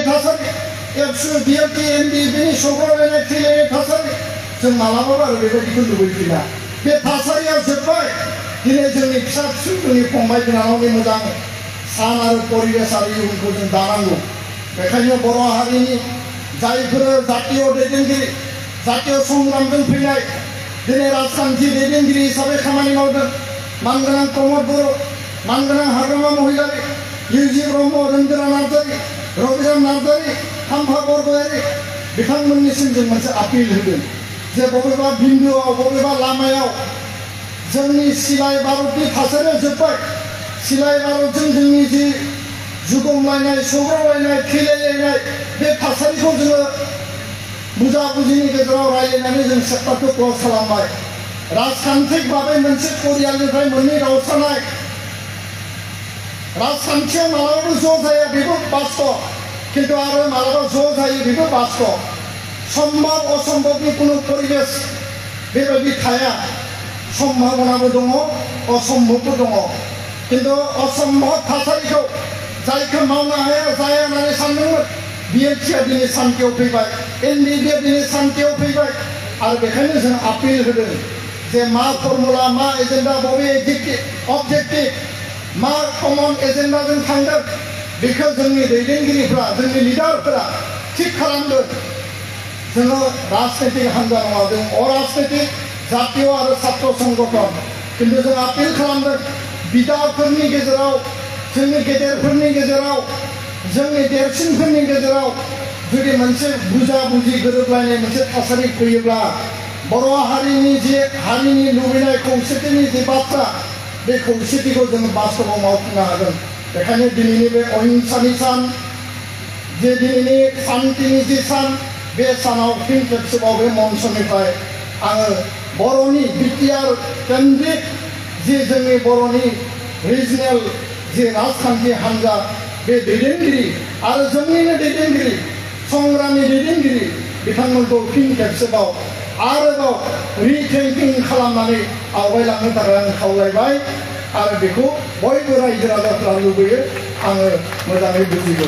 थासारि एबसु बिएलटि एनडिएफनि सौग्रावलायनाय थैलायनाय थासारि जों मालाबाबो आरो बेबायदिखौ लुबैफिना बे थासारिया जोब्बाय दिनै जोंनि फिसा फिसौ जोंनि फंबाय बिनानावनि मोजां सान आरो परिबेश आरो इयुनखौ जों दानांगौ बेखायनो बर' हारिनि जायफोर जातीय दैदेनगिरि जातीय संग्रामजों फैनाय दिनै राजखान्थि दैदेनगिरि हिसाबै खामानि मावदों मानगोनां प्रमद बर' मानगोनां हाग्रामा महिलारि इउजि ब्रह्म रंगोरा नार्जारि रबिराम नार्जारि खाम्फा बरगयारि बिथांमोननिसिम जों मोनसे आपिल होदों जे बबेबा बिन्दुआव बबेबा लामायाव जोंनि सिलाय बारुदनि थासारिया जोब्बाय सिलाय बारुदजों जोंनि जि जुगमलायनाय सौग्रावलायनाय थैलायलायनाय बे थासारिखौ जोङो बुजा बुजिनि गेजेराव रायलायनानै जों सेप्टारखौ क्लज खालामबाय राजखान्थिक भाबै मोनसे परियालनिफ्राय मोननै गावस्रानाय राजखान्थिया मालाबाबो ज' जाया बेबो बास्तब किन्तु आरो मालाबा ज' जायो बेबो बास्तब सम्भब असम्भबनि कुनु परिबेश बेबायदि थाया सम्भावनाबो दङ असम्भबबो दङ किन्तु असम्भब थासारिखौ जायखौ मावनो हाया जाया होननानै सानदोंमोन बिएलटिआ दिनै सान्तियाव फैबाय एनडिएफआ दिनै सान्तियाव फैबाय आरो बेखायनो जों आपिल होदों जे मा फर्मुला मा एजेन्डा बबे अबजेक्टिभ मा कमन एजेन्डाजों थांगोन बेखौ जोंनि दैदेनगिरिफ्रा जोंनि लिडारफोरा थिग खालामगोन जोङो राजनैतिक हान्जा नङा जों अराजनैतिक जातीय आरो छात्र संगठन किन्तु जों आपिल खालामदों बिदाफोरनि गेजेराव जोंनि गेदेरफोरनि गेजेराव जोंनि देरसिनफोरनि गेजेराव जुदि मोनसे बुजा बुजि गोरोबलायनाय मोनसे थासारि फैयोब्ला बर' हारिनि जे हारिनि लुबैनाय खौसेथिनि जे बाथ्रा बे खौसेथिखौ जों बास्तबाव मावफुंनो हागोन बेखायनो दिनैनि बे अहिंसानि सान जे दिनैनि शान्तिनि जे सान बे सानाव फिन खेबसेबाव बे मन्चनिफ्राय आङो बर'नि बिटिआर केन्द्रिक जे जोंनि बर'नि रिजनेल जे राजखान्थि हान्जा बे दैदेनगिरि आरो जोंनिनो दैदेनगिरि संग्रामि दैदेनगिरि बिथांमोनखौ फिन खेबसेबाव आरोबाव रिथिंकिं खालामनानै आवगायलांनो थाखाय आं खावलायबाय आरो बेखौ बयबो रायजो राजाफ्रा लुबैयो आङो मोजाङै बुजिगौ।